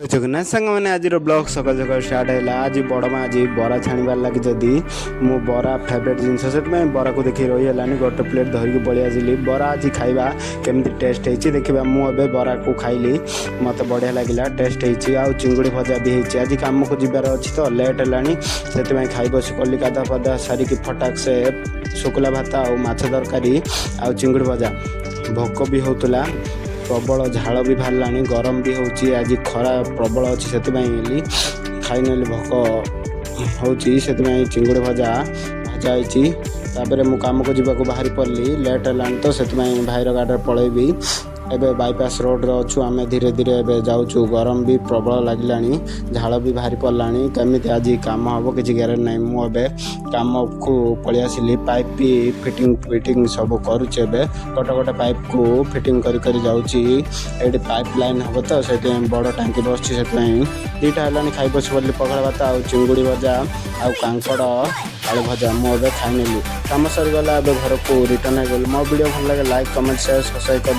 ଜଗନ୍ନାଥ ସାଙ୍ଗମାନେ, ଆଜିର ବ୍ଲଗ୍ ସକାଳୁ ସକାଳୁ ଷ୍ଟାର୍ଟ ହେଲା। ଆଜି ବଡ଼ ମା ଆଜି ବରା ଛାଣିବାର ଲାଗିଛନ୍ତି। ମୁଁ ବରା ଫେଭରେଟ୍ ଜିନିଷ, ସେଥିପାଇଁ ବରାକୁ ଦେଖି ରହିହେଲାନି। ଗୋଟେ ପ୍ଲେଟ୍ ଧରିକି ପଳେଇ ଆସିଲି। ବରା ଆଜି ଖାଇବା, କେମିତି ଟେଷ୍ଟ ହେଇଛି ଦେଖିବା। ମୁଁ ଏବେ ବରାକୁ ଖାଇଲି, ମୋତେ ବଢ଼ିଆ ଲାଗିଲା, ଟେଷ୍ଟ ହେଇଛି। ଆଉ ଚିଙ୍ଗୁଡ଼ି ଭଜା ବି ହେଇଛି। ଆଜି କାମକୁ ଯିବାର ଅଛି ତ ଲେଟ୍ ହେଲାଣି, ସେଥିପାଇଁ ଖାଇ ବସି କଲି। ଗାଧା ପାଧା ସାରିକି ଫଟାକ ସେ ଶୁଖିଲା ଭାତ ଆଉ ମାଛ ତରକାରୀ ଆଉ ଚିଙ୍ଗୁଡ଼ି ଭଜା। ଭୋକ ବି ହେଉଥିଲା ପ୍ରବଳ, ଝାଳ ବି ବାହାରିଲାଣି, ଗରମ ବି ହେଉଛି। ଆଜି ଖରା ପ୍ରବଳ ଅଛି, ସେଥିପାଇଁ ବୋଲି ଖାଇନେଲି। ଭୋକ ହେଉଛି, ସେଥିପାଇଁ ଚିଙ୍ଗୁଡ଼ି ଭଜା ଭଜା ହେଇଛି। ତାପରେ ମୁଁ କାମକୁ ଯିବାକୁ ବାହାରି ପଡ଼ିଲି। ଲେଟ୍ ହେଲାଣି ତ ସେଥିପାଇଁ ଭାଇର ଗାଡ଼ିରେ ପଳେଇବି। ଏବେ ବାଇପାସ୍ ରୋଡ଼ରେ ଅଛୁ ଆମେ, ଧୀରେ ଧୀରେ ଏବେ ଯାଉଛୁ। ଗରମ ବି ପ୍ରବଳ ଲାଗିଲାଣି, ଝାଳ ବି ବାହାରି ପଡ଼ିଲାଣି। କେମିତି ଆଜି କାମ ହେବ କିଛି ଗ୍ୟାରେଣ୍ଟି ନାହିଁ। ମୁଁ ଏବେ କାମକୁ ପଳେଇ ଆସିଲି। ପାଇପ୍ ବି ଫିଟିଂ ଫିଟିଂ ସବୁ କରୁଛି। ଏବେ ଗୋଟେ ଗୋଟେ ପାଇପ୍କୁ ଫିଟିଂ କରି କରି ଯାଉଛି। ଏଇଠି ପାଇପ୍ ଲାଇନ୍ ହେବ ତ ସେଥିପାଇଁ ବଡ଼ ଟାଙ୍କି ବସୁଛି। ସେଥିପାଇଁ 2ଟା ହେଲାଣି, ଖାଇ ବସି ପଡ଼ିଲି। ପଖାଳ ଭାତ ଆଉ ଚିଙ୍ଗୁଡ଼ି ଭଜା ଆଉ କାଙ୍କଡ଼ ଆଳୁ ଭଜା ମୁଁ ଏବେ ଖାଇନେଲି। କାମ ସରିଗଲା, ଏବେ ଘରକୁ ରିଟର୍ନ ହେଇଗଲି। ମୋ ଭିଡ଼ିଓ ଭଲ ଲାଗେ ଲାଇକ୍, କମେଣ୍ଟ, ସେୟାର, ସବସ୍କ୍ରାଇବ୍ କରିଦିଅ।